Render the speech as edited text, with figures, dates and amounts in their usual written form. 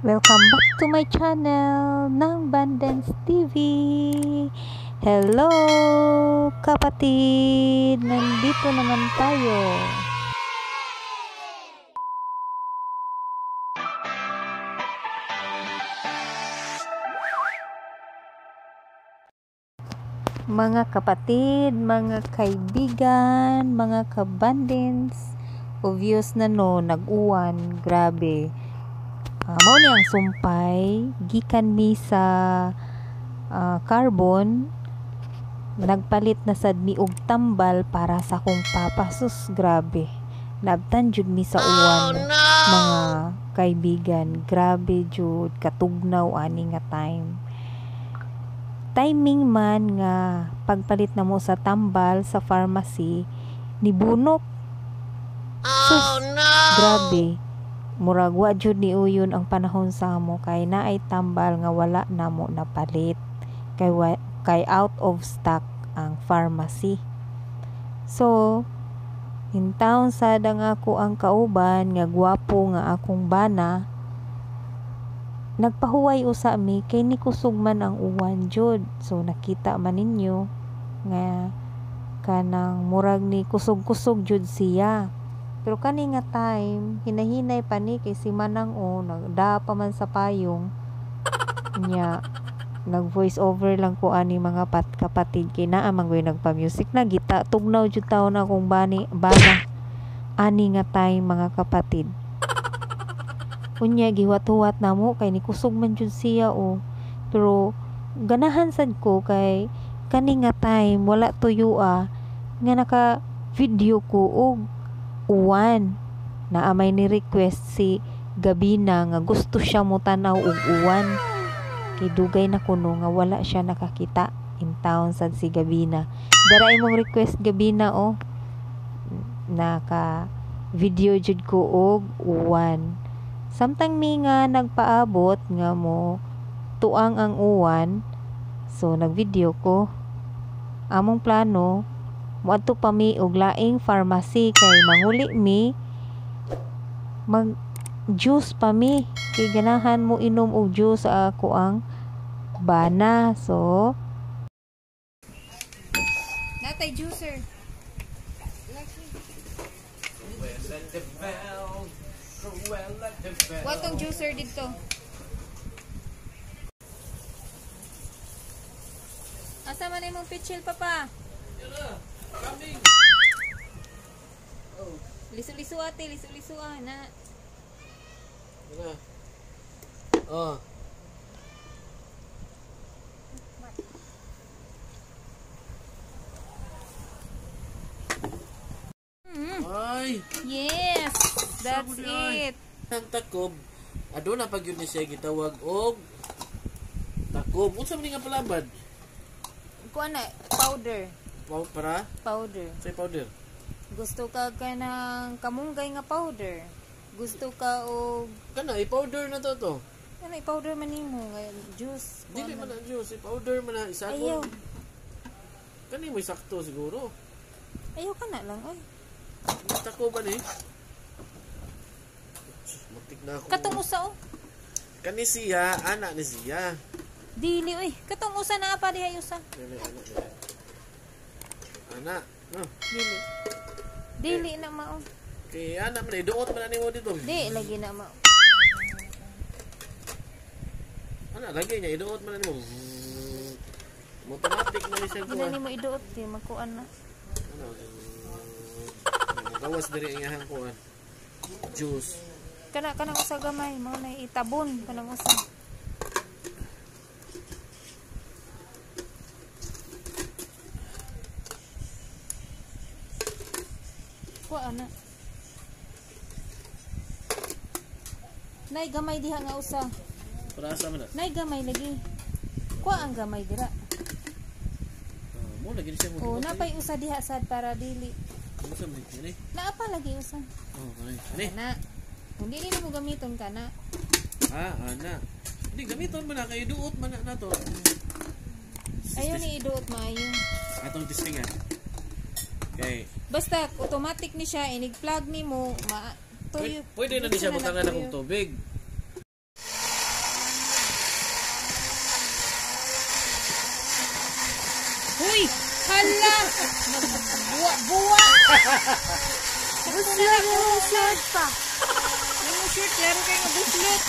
Welcome back to my channel ng Bandens TV. Hello kapatid, nandito naman tayo. Mga kapatid, mga kaibigan, mga kabandens, obvious na no, nag-uwan, grabe. Mao ni ang sumpay, gikan mi sa Carbon, nagpalit na sad mi og tambal para sa akong papa. Sus, grabe. Naabtan jud mi sa uwan, Oh, no! mga kaibigan. Grabe jud, katugnaw ani nga time. Timing man nga pagpalit na mo sa tambal sa pharmacy ni bunok. Sus, Oh, no! grabe. Murag wa jud ni uyon ang panahon sa amo kay naay tambal nga wala namo napalit kay kay out of stock ang pharmacy. So in town sad ang ako ang kauban nga gwapo nga akong bana, nagpahuway usa mi kay nikusog man ang uwan jud. So nakita man ninyo nga kanang murag ni kusog-kusog jud siya. Pero kani nga time hinahinay pa ni kay si Manang o nagda pa man sa payong nya. Nag voice over lang ko ani mga pat kapatid kay naa man goy nagpa-music na gita tugnaw jud taon akong bani bana ani nga time mga kapatid. Unya gihuwat-huwat namo kay nikusog man jud siya o. Pero ganahan sad ko kay kani nga time wala tuyo nga naka video ko og uwan. Naa may ni request si Gabina nga gusto siya mo tan-aw og uwan. Kay dugay na kuno nga wala siya nakakita in town sad si Gabina. Dara imong request Gabina o. Naka video jud ko og uwan. Samtang mi nga nagpaabot nga mo tuang ang uwan, so nagvideo ko. Among plano moadto pa mi og laing pharmacy kay manguli mi mag juice pa mi kay ganahan mo inom og juice sa ako ang bana. So natay juicer. Watong juicer dito. Asa man imong pitchil papa? Lisu-lisu ate, lisu-lisu na. Oh. Ay. Yes, that's it. Ang takob, aduna pag yun ni siya gitawag og takob. Unsa man nga palabad? Kuan na powder. Para? Powder. Say powder. Gusto ka kanang kamunggay nga powder. Gusto ka og kana i-powder na to. Kana i-powder man nimo nga juice. Dili man na juice, i-powder man na isa Ayaw. Kani mo sakto siguro. Ayaw kana lang oy. Takob ba ni? Muntik na ako. Katong usa oh. Kani siya, anak ni siya. Dili oy, katong usa na pa diha usa. Dili anak niya. Anak, no. Dili. Dili na mao. Kay anak man iduot man nimo dito. Di lagi na mao. Ana lagi niya iduot man nimo. Automatic na ni siya Di na nimo iduot kay magkuan na. Ano? Gawas diri ang iyang kuan. Juice. Kana kanang usa gamay mao na itabon kanang usa. Kuan na. Nay gamay diha nga usa. Para asa man na? Nay gamay lagi. Kuha ang gamay dira. Mo lagi siya mo. Oh, napay usa diha sad para dili. Unsa man ni? Naa pa lagi usa. Oh, kani. Ani. Kana. Kung dili nimo gamiton kana. Ah, ana. Hindi gamiton man na kay duot man na nato. Ayaw ni iduot maayo. Atong testing ah. Okay. Basta automatic ni siya inig plug nimo ma tuyo. Pwede na ni siya butangan akong tubig. Huy! Hala! Buwa-buwa! Buslot yung shirt pa. Yung shirt, klaro kayo nga buslot.